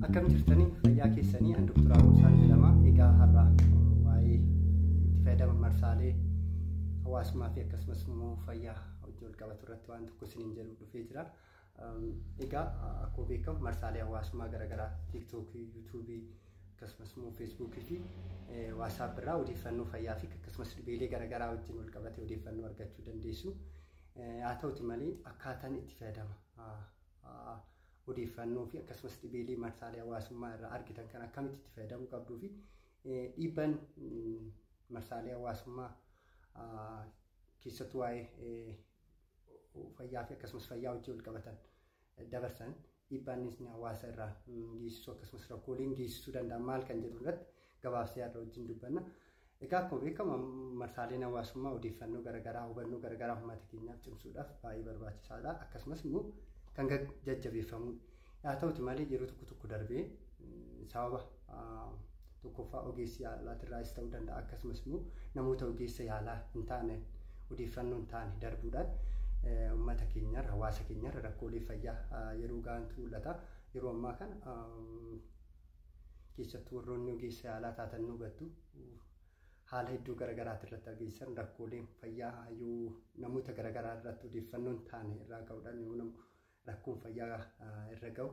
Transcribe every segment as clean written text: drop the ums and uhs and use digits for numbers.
Akkam jirtanii fayyaa keessanii? An Dr. Abuusaan jedhama. Egaa har'a waa'ee itti fayyadama marsaalee hawaasummaa fi akkasumas immoo fayyaa hojii wal qabatu irratti waan tokko isiniin jedhu dhufee jira. Egaa akkuma beekamu marsaalee hawaasummaa garaagaraa TikTokii, YouTubeii, akkasumas immoo Facebookii fi WhatsApp irraa odeeffannoo fayyaa fi akkasumas dhibeelee garaagaraa wajjin wal qabate odeeffannoo argachuu dandeessu. Haa ta'uti malee akkaataan itti fayyadama odeeffannoo fi akkasumas dhibeelee marsaalee hawaasummaa irraa argitan kan akkamitti itti fayyadamuu qabduu fi dhiibbaan marsaalee hawaasummaa keessattuu waa'ee fayyaa fi akkasumas fayyaa wajjin wal qabatan dabarsan dhiibbaan inni hawaasa irraa geessisu akkasumas rakkooleen geessisuu danda'an maal kan jedhu irratti gabaabsee har'a wajjin dubbanna. Egaa akkuma beekamu marsaaleen hawaasummaa odeeffannoo garaagaraa hubannoo garaagaraa uummata keenyaaf cimsuudhaaf baay'ee barbaachisaadha. Akkasumas immoo kan jajjabeeffamudha. Haa ta'uti malee yeroo tokko tokko darbee sababa tokkoffaa ogeessi yaalaatirraas ta'uu danda'a, akkasumas immoo namoota ogeessa yaalaa hin taane odeeffannoo hin taane darbuudhaan uummata keenyarra hawaasa keenyarra rakkoolee fayyaa yeroo gahantu mul'ata. Yeroo ammaa kana keessattuu warroonni ogeessa yaalaa taatan nu hubattu, haala hedduu garaagaraati irratti argeessan rakkooleen fayyaa yoo namoota garaagaraa irratti odeeffannoo hin taane irraa ka'uudhaan yoo rakkoon fayyaa irra gahu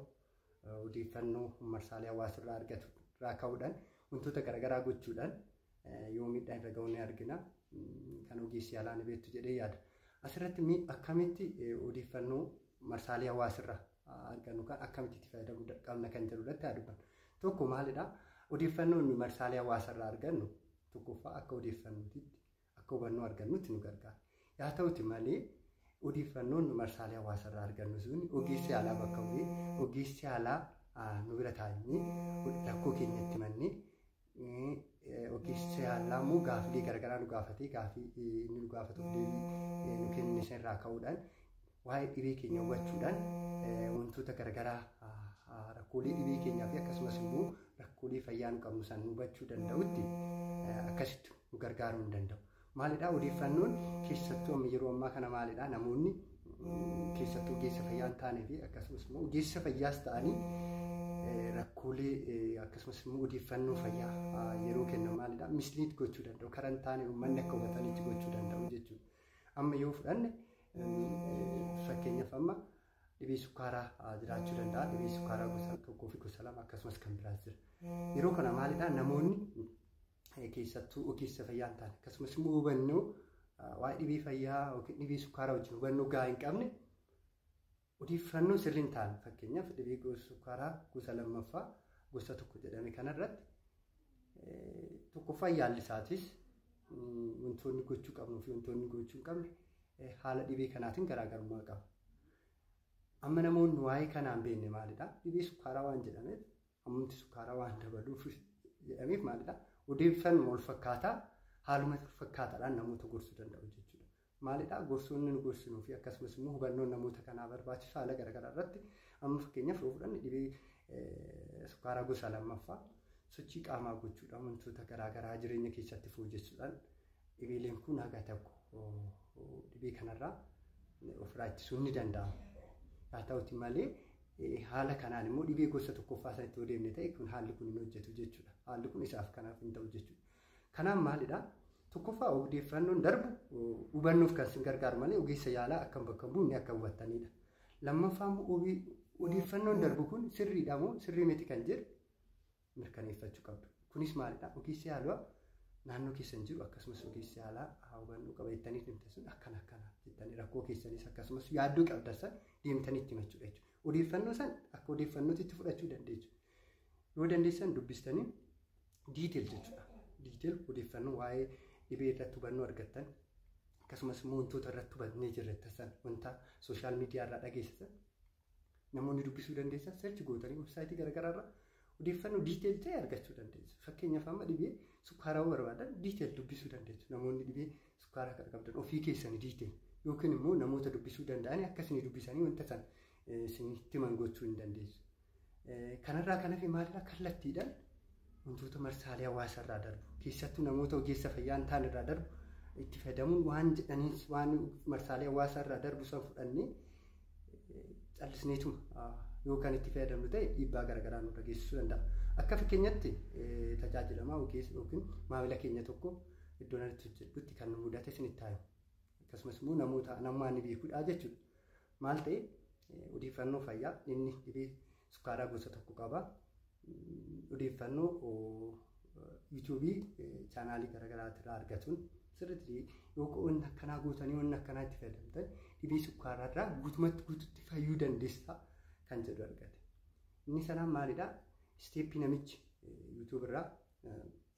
odeeffannoo marsaalee hawaasa irraa argatu irraa ka'uudhaan wantoota garaagaraa gochuudhaan yoo miidhaan irra gahu ni argina. Kan ogeessi yaalaa ni beektu jedhee yaada. Asirratti akkamitti odeeffannoo marsaalee hawaasa irraa argannu kan akkamitti itti fayyadamuu qabna kan jedhu irratti haa dubbannu. Tokko maalidhaa? Odeeffannoo nuyi marsaalee hawaasa irraa argannu tokkoffaa akka odeeffannootitti akka hubannoo argannutti nu gargaara. Haa ta'uti malee odeeffannoon nu marsaalee hawaasa irraa argannu sun ogeessa yaalaa bakka bu'ee ogeessi yaalaa nu bira taa'anii rakkoo keenya itti mannee ogeessa yaalaa immoo gaafilee garaagaraa nu gaafatee gaafii inni nu gaafatuuf deebii nu kenne isa irraa ka'uudhaan waa'ee dhibee keenya hubachuudhaan wantoota garaagaraa rakkoolee dhibee keenyaa fi akkasumas immoo rakkoolee fayyaa nu qabnu san hubachuu danda'utti akkasitti nu gargaaruu hin danda'u. Maalidhaa odeeffannoon keessattuu amma yeroo ammaa kana maalidhaa namoonni keessattuu ogeessa fayyaa hin taanee fi akkasumas immoo ogeessa fayyaas ta'anii rakkoolee akkasumas immoo odeeffannoo fayyaa yeroo kennan maalidhaa mislead gochuu danda'u, karaa hin taane uummanni akka hubatanitti gochuu danda'u jechuudha. Amma yoo fudhanne fakkeenyaaf amma dhibee sukkaaraa jiraachuu danda'a. Dhibee sukkaaraa gosa tokkoo fi gosa lama akkasumas kan biraas jira. Yeroo kana maalidhaa namoonni keessattuu ogeessa fayyaa hin taane akkasumas immoo hubannoo waa'ee dhibee fayyaa yookiin dhibee sukkaaraa wajjin hubannoo gahaa hin qabne odeeffannoo sirrii hin taane, fakkeenyaaf dhibee gosa sukkaaraa gosa lammaffaa gosa tokko jedhame kanarratti tokkoffaa yaalli isaatis wantoonni gochuu qabnuu fi wantoonni gochuu hin qabne haala dhibee kanaatiin garaagarummaa qaba. Amma namoonni waa'ee kanaa hin beekne maalidhaa? Dhibee sukkaaraa waan jedhameef, hammamti sukkaaraa waan dabaluuf jedhameef maalidhaa? Odeeffannoo wal fakkaataa haaluma fakkaataadhaan namoota gorsuu danda'u jechuudha. Maalidhaa? Gorsoonni nu gorsinuu fi akkasumas immoo hubannoon namoota kanaa barbaachisu haala garaagaraa irratti amma fakkeenyaaf yoo fudhanne dhibee sukkaaraa gosa lammaffaa sochii qaamaa gochuudhaan wantoota garaagaraa jireenya keessatti fooyyessuudhaan dhibeeleen kun haga tokko dhibee kanarraa ofirraa ittisuun ni danda'ama. Haa ta'uti malee haala kanaan immoo dhibee gosa tokkoffaa sanatti yoo deemne ta'e kun haalli kun hin hojjetu jechuudha. Haalli kun isaaf kanaaf hin ta'u jechuudha. Kanaaf maalidhaa? Tokkoffaa odeeffannoon darbu hubannoof kan isin gargaaru malee ogeessa yaalaa akkam bakka hin buune akka hubattanidha. Lammaffaa immoo odeeffannoon darbu kun sirriidha moo sirrii miti kan jedhu mirkaneeffachuu qabdu. Kunis maalidhaa? Ogeessi yaalaa naannoo keessan jiru akkasumas ogeessi yaalaa hubannoo qaba jettanii deemtan sun akkana akkana jettanii rakkoo keessanis akkasumas yaaddoo qabdan san deemtanii itti himachuudha jechuudha. Odeeffannoo san akka odeeffannootti itti fudhachuu dandeessu. Yoo dandeessan dubbistanii detail jechuudha. Detail odeeffannoo waa'ee dhibee irratti hubannoo argattan akkasumas immoo wantoota irratti hubannee jirre san wanta social media irraa dhageessisan namoonni dubbisuu dandeessan search gootanii websiteii garaagaraa irraa odeeffannoo detail ta'e argachuu dandeessu. Fakkeenyaaf amma dhibee sukkaaraa barbaadan detail dubbisuu dandeessu. Namoonni dhibee sukkaaraa kan qabdan ofii keessanii detail yookiin immoo namoota dubbisuu danda'an akkasii dubbisanii wanta san isinitti himan gochuu hin dandeessu. Kanarraa kan hafe maalidhaa kallattiidhaan wantoota marsaalee hawaasa irraa darbu keessattuu namoota ogeessa fayyaa hin taane irraa darbu itti fayyadamuun waan jedhaniis waan marsaalee hawaasaa irraa darbu san fudhannee callisneetuma yoo kan itti fayyadamnu ta'e dhiibbaa garaagaraa nurra geessisuu danda'a. Akka fakkeenyatti tajaajilamaa yookiin maamila keenya tokko iddoo natti hojjedhutti kan nu mudate isinitti haa himu. Akkasumas immoo namoota namummaa ni beekudha jechuudha. Maal ta'e odeeffannoo fayyaa inni dhibee sukkaaraa gosa tokko qaba. Odeeffannoo yuutuubii chaanaalii garaagaraa irraa argatuun sirriitti yoo wanni akkanaa gootanii wanni akkanaa itti fayyadamtan dhibee sukkaaraa irraa guutumatti guututti fayyuu dandeessa kan jedhu argate. Inni sanaan maalidhaa? Isteeppii namichi yuutuub irraa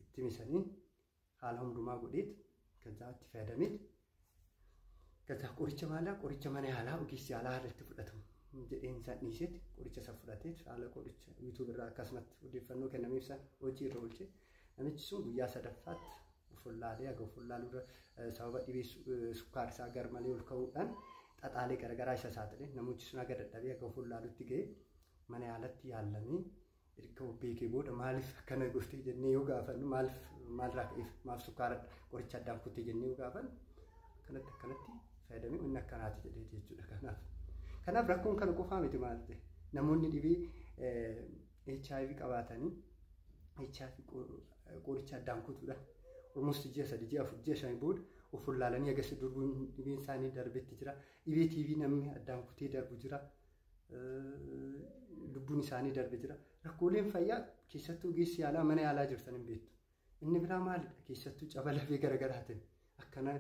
itti misaniin haala hundumaa godheet kan itti fayyadameet gaza qoricha maalaa qoricha mana yaalaa ogeessi yaalaa haala itti fudhatamu jedheen isaan dhiiseet qoricha isa fudhateet haala qoricha yuutuub irraa akkasumatti odeeffannoo kennameef san hojii irra oolche namichi sun guyyaa sadaffaatti of wallaalee haga of wallaaluurra sababa dhibee sukkaara isaa garmalee ol ka'uudhaan xaxaalee garaagaraa isa saaxile namichi sun haga dadhabee haga of wallaalutti ga'e mana yaalatti yaallamee erga beekee booda maaliif akkana gootee jennee yoo gaafannu maaliif maalirraa ka'eef maaf sukkaara qoricha addaan kuttee jennee yoo gaafannu akkanatti akkanatti fayyadamee inni akkanaati jedhee jechuudha. Kanaaf rakkoon kana qofaa miti maal ta'e namoonni dhibee HIV qabaatanii HIV qoricha addaan kutuudhaan almost ji'a 3 ji'a 4 ji'a 5 booda of wallaalanii agas durbuun dhibeen isaanii darbetti jira. Dhibee TV namni addaan kutee darbu jira. Lubbuun isaanii darbe jira. Rakkooleen fayyaa keessattuu ogeessi yaalaa mana yaalaa jirtan hin beektu. Inni biraa maalidha? Keessattuu caba lafee garaagaraatiin akkana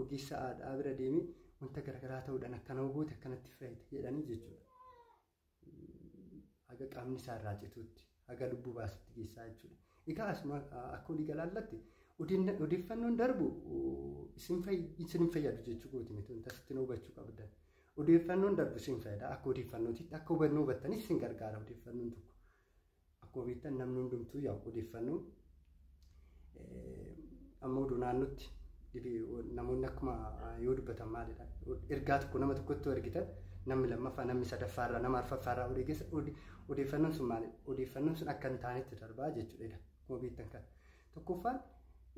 ogeessa aadaa bira deemee wanta garaagaraa ta'uudhaan akkana goote akkanatti fayyada jedhanii jechuudha. Haga qaamni isaa irraa cituutti, haga lubbuu baasutti geessaa jechuudha. Egaa asuma akka walii galaatti odeeffannoon darbu isin hin fayyadu jechuu kooti miti wanta asitti hubachuu qabdan. Odeeffannoon darbu isin fayyada akka odeeffannootitti akka hubannoo hubattanis isin gargaara odeeffannoon tokko. Akkuma beektan namni hundumtuu yaa'u odeeffannoo amma oduu naannootti namoonni akkuma yoo dubbatan maalidha ergaa tokko nama tokkotti ergitan namni lammaffaa namni sadaffaarraa nama arfaffaarraa odeeffannoon sun maalidha odeeffannoon sun akka hin taanetti darbaa jechuudha akkuma beektan kana. Tokkoffaan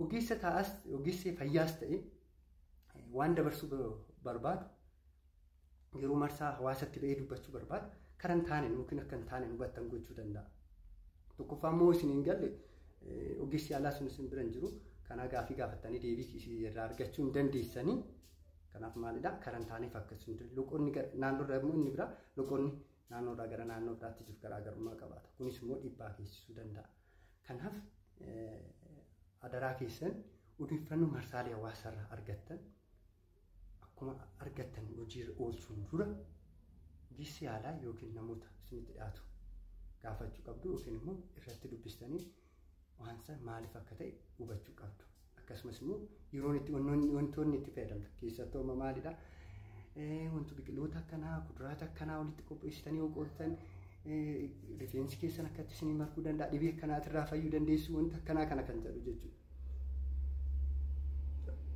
ogeessa taa'as ogeessa fayyaas ta'e waan dabarsuu barbaadu yeroo marsaa hawaasatti ba'ee dubbachuu barbaadu karaa hin taaneen yookiin akka hin taaneen hubattan gochuu danda'a. Tokkoffaan immoo isin hin galle ogeessi yaalaa sun isin bira hin jiru. Kana gaafii gaafatanii deebii irraa argachuu hin dandeessanii. Kanaaf maalidha? Karaa hin taaneef akkasuma loqonni naannoorraa immoo inni biraa loqonni naannoorraa gara naannoo biraatti jiru garaagarummaa qabaata. Kunis immoo dhiibbaa geessisuu danda'a. Kanaaf adaraa keessan odeeffannoo marsaalee hawaasarraa argattan akkuma argattan hojiirra oolchuun dura ogeessa yaalaa yookiin namoota isinitti dhiyaatu gaafachuu qabdu yookiin immoo irratti dubbistanii waan sana maaliif akka ta'e hubachuu qabdu. Akkasumas immoo yeroon itti wantoonni itti fayyadamtu keessattuu amma maalidha? Wanti biqiloota akkanaa kuduraata akkanaa walitti qopheessitanii yoo qooltan rifeensi keessan akkatti isinii marguu danda'a dhibee akkanaatirraa fayyuu dandeessu wanta akkanaa kana kan jedhu jechuudha.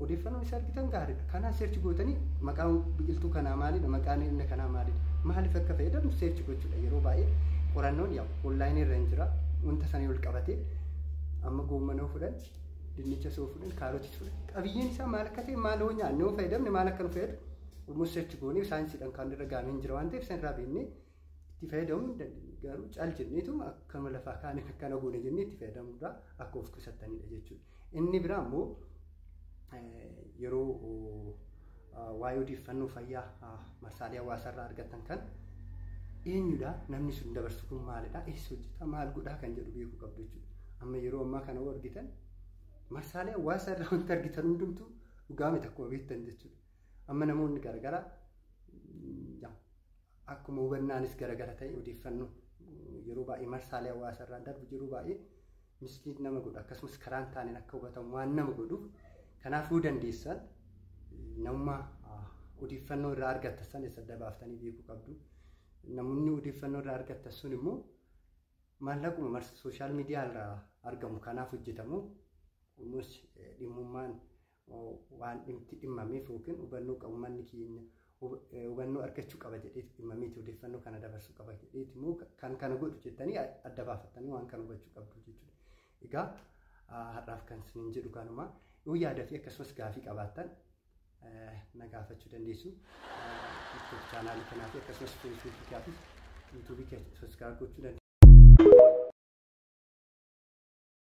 Odeeffannoon isa argitan gaariidha. Kanaaf seerchi gootanii maqaan biqiltuu kanaa maalidha? Maqaan inni kanaa maalidha? Maaliif akka fayyadamnu seerchi gochuudha. Yeroo baay'ee qorannoon yaa'u onlaayinii irra hin jira. Wanta sana ol qabatee amma goommana fudhan, dinnicha soo fudhan, kaarotii fudhan. Qabiyyeen isaa maal akka ta'e maal hoo nyaanne hoo fayyadamne maal akka nu fayyadu almost seerchi goonee saayinsiidhaan kan irra gahamee hin jira waan ta'eef san irraa beeknee itti fayyadamuu hin dandeenyu. Garuu caal jenneetu akkama lafaa kaanee akkana goone jennee itti fayyadamuudhaa akka of qusattanidha jechuudha. Inni biraa immoo yeroo waa'ee odeeffannoo fayyaa marsaalee hawaasarraa argatan kan eenyudha namni sun dabarsu kun maalidha eessa hojjeta maal godhaa kan jedhu beekuu qabdu jechuudha. Amma yeroo ammaa kana yoo argitan marsaalee hawaasarraa wanti argitan hundumtuu dhugaa miti akkuma beektan jechuudha. Amma namoonni garaagaraa akkuma hubannaanis garaagara ta'e odeeffannoo yeroo baay'ee marsaalee hawaasarraa darbu yeroo baay'ee misliin nama godhu akkasumas karaa hin taaneen akka hubatamu waan nama godhuuf kanaafuu dandeessan namummaa odeeffannoo irraa argattan sana isa adda baaftanii beekuu qabdu. Namoonni odeeffannoo irraa argattan sun immoo maallaquma sooshaal miidiyaa irraa argamu kanaaf hojjetamu kunis dhimmummaan waan itti dhimmameef yookiin hubannoo qabu manni keenya hubannoo argachuu qaba jedhee dhimmameeti odeeffannoo kana dabarsuu qaba jedheeti immoo kan kana godhu jettanii adda baafattanii waan kana hubachuu qabdu jechuudha. Egaa har'aaf kan isiniin jedhu kanuma yoo yaada fi akkasumas gaafii qabaattan na gaafachuu dandeessu. YouTube chaanaalii kanaa fi akkasumas feesbuukii gaafis yuutuubii keenya subscribe gochuu dandeessu.